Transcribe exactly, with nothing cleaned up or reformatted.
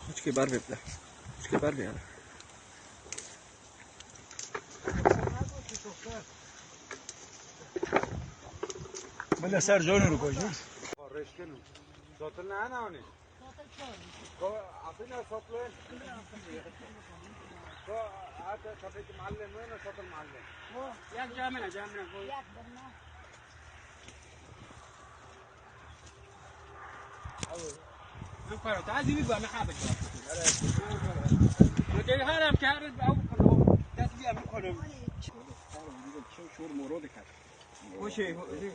Xwişkê ber vê bide. Xwişkê ber vê yani. Bile ser canê ro koyacağız. Reşkeno. Satın ne ana hani? Ko, apine satın. Ko, ata, tabii ki mahalle mi, ne satın mahalle? Yak camine, camine. Yak birine. Min karo, ta zî bî ba, min hafid ba. Min gel haram kar, ew karo, tesbiya min karo. Şor moro dikar. O şey, o şey.